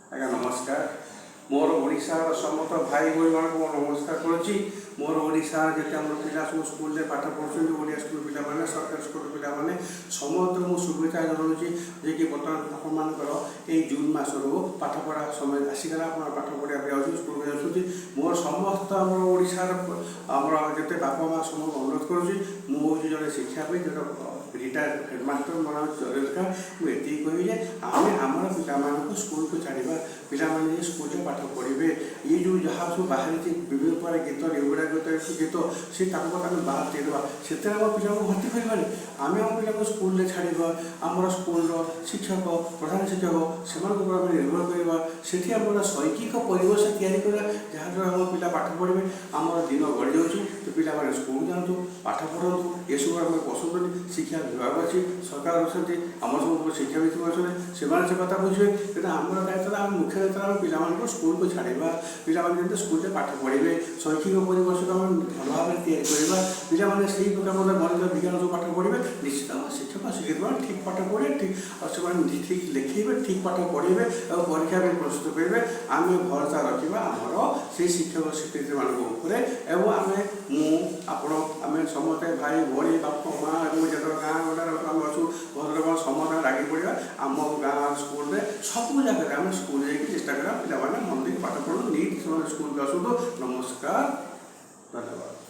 ଆଜ୍ଞା, ନମସ୍କାର। ମୋର ଓଡ଼ିଶାର ସମସ୍ତ ଭାଇ ଭଉଣୀମାନଙ୍କୁ ମୁଁ ନମସ୍କାର କରୁଛି। ମୋର ଓଡ଼ିଶାର ଯେତେ ଆମର ପିଲା ସବୁ ସ୍କୁଲରେ ପାଠ ପଢ଼ୁଛନ୍ତି, ଓଡ଼ିଆ ସ୍କୁଲ ପିଲାମାନେ, ସରକାରୀ ସ୍କୁଲ ପିଲାମାନେ, ସମସ୍ତଙ୍କୁ ମୁଁ ଶୁଭେଚ୍ଛା ଜଣାଉଛି ଯେ କି ବର୍ତ୍ତମାନ ଆପଣମାନଙ୍କର ଏଇ ଜୁନ୍ ମାସରୁ ପାଠପଢ଼ା ସମୟ ଆସିଗଲା। ଆପଣ ପାଠ ପଢ଼ିବା ପାଇଁ ଯାଉଛନ୍ତି, ସ୍କୁଲକୁ ଯାଉଛନ୍ତି। ମୋର ସମସ୍ତ ଆମର ଓଡ଼ିଶାର ଆମର ଯେତେ ବାପା ମା' ସମସ୍ତଙ୍କୁ ଅନୁରୋଧ କରୁଛି। ମୁଁ ହେଉଛି ଜଣେ ଶିକ୍ଷାବିତ୍, ଜଣେ ରିଟାୟାର୍ଡ ହେଡ଼ମାଷ୍ଟର। ମୋ ନାଁ ଜଲିଲ ଖାଁ। ମୁଁ ଏତିକି କହିବି ଯେ ଆମେ ଆମର ପିଲାମାନଙ୍କୁ ସ୍କୁଲକୁ ଛାଡ଼ିବା। ପିଲାମାନେ ଯାଇ ସ୍କୁଲରେ ପାଠ ପଢ଼ିବେ। ଏଇ ଯେଉଁ ଯାହା ସବୁ ବାହାରିଛି ବିଭିନ୍ନ ପ୍ରକାର ଗୀତ, ଏଗୁଡ଼ା ଗୀତ ଗୀତ, ସେ ତାକୁ ଆମେ ବାଦ ଦେଇଦେବା। ସେଥିରେ ଆମ ପିଲାଙ୍କୁ ଭର୍ତ୍ତି କରିବାନି। ଆମେ ଆମ ପିଲାଙ୍କୁ ସ୍କୁଲରେ ଛାଡ଼ିବା। ଆମର ସ୍କୁଲର ଶିକ୍ଷକ, ପ୍ରଧାନ ଶିକ୍ଷକ, ସେମାନଙ୍କ ଉପରେ ଆମେ ନିର୍ଭର କରିବା। ସେଠି ଆମର ଶୈକ୍ଷିକ ପରିବେଶ ତିଆରି କରିବା, ଯାହାଦ୍ୱାରା ଆମ ପିଲା ପାଠ ପଢ଼ିବେ। ଆମର ଦିନ ଗଡ଼ି ଯାଉଛି ତ ପିଲାମାନେ ସ୍କୁଲ ଯାଆନ୍ତୁ, ପାଠ ପଢ଼ନ୍ତୁ। ଏସବୁ ଆମେ ପସନ୍ଦନି। ଶିକ୍ଷା ବିଭାଗ ଅଛି, ସରକାର ଅଛନ୍ତି, ଆମର ସବୁ ଶିକ୍ଷାବିତ ଅଛନ୍ତି, ସେମାନେ ସେ କଥା ବୁଝିବେ। କିନ୍ତୁ ଆମର ଦାୟିତ୍ୱ ହେଲା, ଆମ ମୁଖ୍ୟ ଦାୟିତ୍ୱ ଆମେ ପିଲାମାନଙ୍କୁ ସ୍କୁଲକୁ ଛାଡ଼ିବା। ପିଲାମାନେ ଯେମିତି ସ୍କୁଲରେ ପାଠ ପଢ଼ିବେ, ଶୈକ୍ଷିକ ପରିବେଶକୁ ଆମେ ଭଲ ଭାବରେ ତିଆରି କରିବା। ପିଲାମାନେ ସେଇ ପ୍ରକାର ମଧ୍ୟ ଗଣିତ, ବିଜ୍ଞାନ ସବୁ ପାଠ ପଢ଼ିବେ। ନିଶ୍ଚିତ ଆମ ଶିକ୍ଷକ ଶିକ୍ଷୟିତ୍ରୀମାନେ ଠିକ୍ ପାଠ ପଢ଼ିବେ, ଠିକ୍ ଆଉ ସେମାନେ ଠିକ୍ ଲେଖେଇବେ, ଠିକ୍ ପାଠ ପଢ଼ିବେ ଏବଂ ପରୀକ୍ଷା ପାଇଁ ପ୍ରସ୍ତୁତ କରିବେ। ଆମେ ଭରସା ରଖିବା ଆମର ସେଇ ଶିକ୍ଷକ ଶିକ୍ଷୟିତ୍ରୀମାନଙ୍କ ଉପରେ। ଏବଂ ଆମେ, ମୁଁ, ଆପଣ, ଆମେ ସମସ୍ତେ ଭାଇ ଭଉଣୀ, ବାପା ମା ଏବଂ ଯେତେବେଳେ ଗାଁ ଗଣ୍ଡାରେ ଆମେ ଅଛୁ, ଭଦ୍ରକ, ସମସ୍ତେ ଲାଗି ପଡ଼ିବା। ଆମ ଗାଁ ସ୍କୁଲରେ, ସବୁ ଜାଗାରେ ଆମେ ସ୍କୁଲ ଯାଇକି ଚେଷ୍ଟା କରିବା, ପିଲାମାନେ ମନ ଦେଇକି ପାଠ ପଢ଼ନ୍ତୁ, ନିଟ୍ ସେମାନେ ସ୍କୁଲକୁ ଆସନ୍ତୁ। ନମସ୍କାର, ଧନ୍ୟବାଦ।